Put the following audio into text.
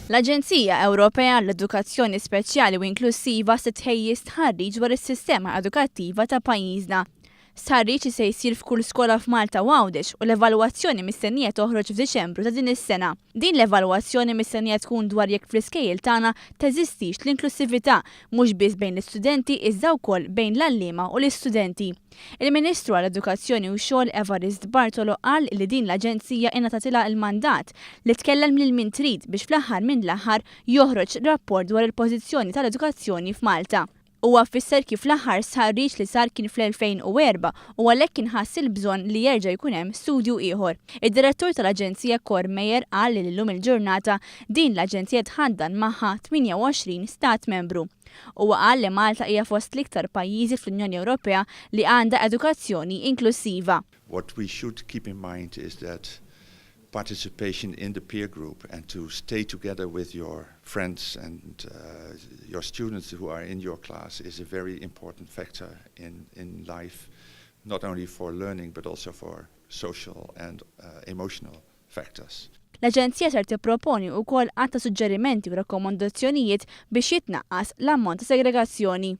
L-Aġenzija Ewropea għall-Edukazzjoni Speċjali u Inklussiva se tħejji stħarriġ dwar is-sistema edukattiva ta' pajjiżna. Stħarriġ li se jsir f'kull skola f'Malta u Għawdex u l-evalwazzjoni mistennija toħroġ f'Diċembru ta' din is-sena. Din l-evalwazzjoni mistennija tkun dwar jekk fl-iskejjel tagħna teżistix l-inklussività mhux biss bejn l-istudenti iżda wkoll bejn l-għalliema u l-istudenti. Il-Ministru għall-Edukazzjoni u x-Xogħol Evarist Bartolo qal li din l-aġenzija ingħatatilha l-mandat li tkellem lil min trid biex fl-aħħar minn l-aħħar joħroġ rapport dwar il-pożizzjoni tal-edukazzjoni f'Malta. Huwa fisser kif l-aħħar stħarriġ li sar kien fl-2004 u għalhekk inħass il-bżonn li jerġa' jkun hemm studju ieħor. Id-Direttur tal-Aġenzija Cor Meyer qal li llum il-ġurnata din l-aġenzija tħaddan magħha 28 stat membru. Huwa qal li Malta hija fost l-iktar pajjiżi fl-Unjoni Ewropea li għandha edukazzjoni inklussiva. What we should keep in mind is that participation in the peer group and to stay together with your friends and your students who are in your class is a very important factor in life, not only for learning but also for social and emotional factors. L-Aġenzija ser tipproponi wkoll għadd ta' suġġerimenti u rakkomandazzjonijiet biex jitnaqqas l-ammont ta' segregazzjoni.